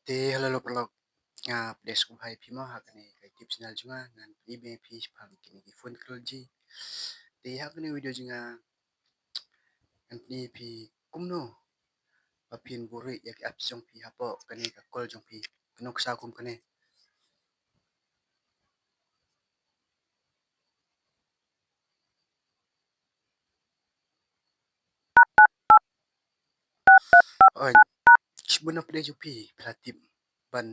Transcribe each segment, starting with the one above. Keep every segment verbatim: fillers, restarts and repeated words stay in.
Te hello paralok, nga pdiang sngewbha ïa phi mo ha kane ka YouTube channel jong nga. Ngan pyni ïa phi shaphang kine ki phone technology. Te ha kane ka video jong nga ngan pyni ïa phi kumno ba phin buhrieh ïa ki apps jong phi hapoh kane ka call jong phi, ka nuksa kum kane. Oi, shibun na pdeng jong phi phi la tip ban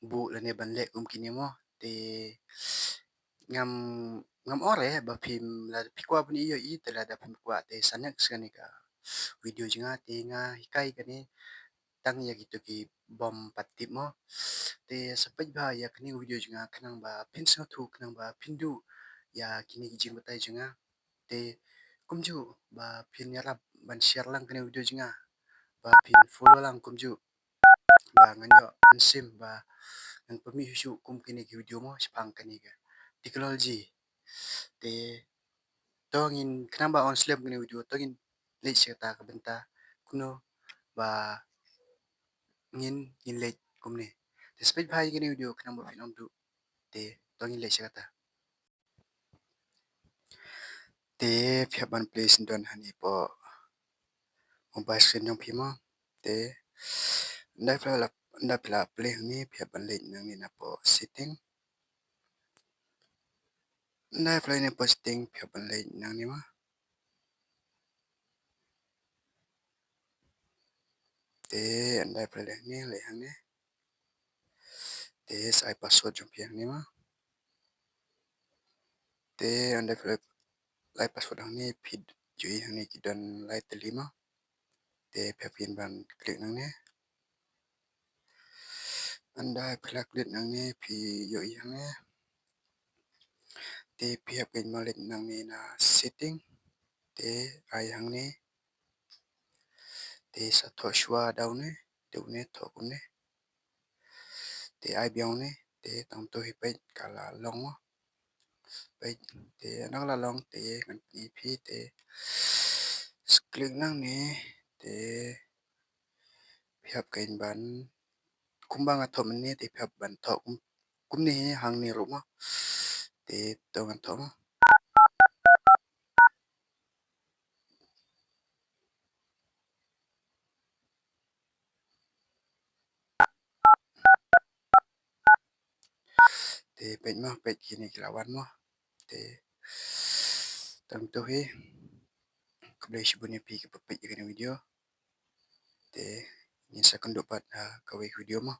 buh lane ban leh kum kine mo. Te ngam, ngam ong re ba phim, lada phi kwah ban ïohi te lada phim kwah te sa next kane ka video jong nga te nga hikai kane tang ïa kito ki bym pat tip mo. Te sa peit bha ïa kane ka video jong nga khnang ba phin sngewthuh, khnang ba phin duh ïa kine ki jingbatai jong nga. Te kumjuh ba phin ïarap ban share lang kane ka video jong nga, ba phin follow lang kumjuh, ba ngan ïoh mynsiem ba ngan pynmih shuh shuh kum kine ki video mo shaphang kane ka technology. Te to ngin, khnang ba ym slem kane ka video, to ngin leit sha kata ka bynta kumno ba ngin, ngin leit kumne. Te sa peit bha ïa kane ka video khnang ba phin ym duh. Te to ngin leit sha kata. Te phi hap ban play syndon hangne hapoh mobile screen jong phi mo. Te ynda phi la, ynda phi la play hangne phi hap ban leit nangne napoh setting. Ynda phi la leit napoh setting phi hap ban leit nangne mo. Te ynda phi la leit hangne, leit hangne. Te sa ai password jong phi hangne mo. Te ynda phi la ai password hangne phi ïohi hangne ki don lai tylli mo. Te phi hap ban click nangne. Ynda phi la click nangne phi ïohi hangne. Te phi hap ban leit nangne na setting. Te ai hangne. Te sa thoh shuwa da une, te une thoh kumne. Te ai biang une, te tang to hi peit ka la long mo. Peit, te ynda ka la long te ngan pyni ïa phi te sa click nangne, te phi hap ban, kumba nga thoh mynne te phi hap ban thoh kum, kumne hangne ruh mo. Te to ngan thoh mo. Te peit mo, peit kine ki la wan mo. Te tang to hi. Khublei shibun ïa phi kiba peit ïa kane ka video. Te ngin sa kynduh pat ha kawei ka video mo.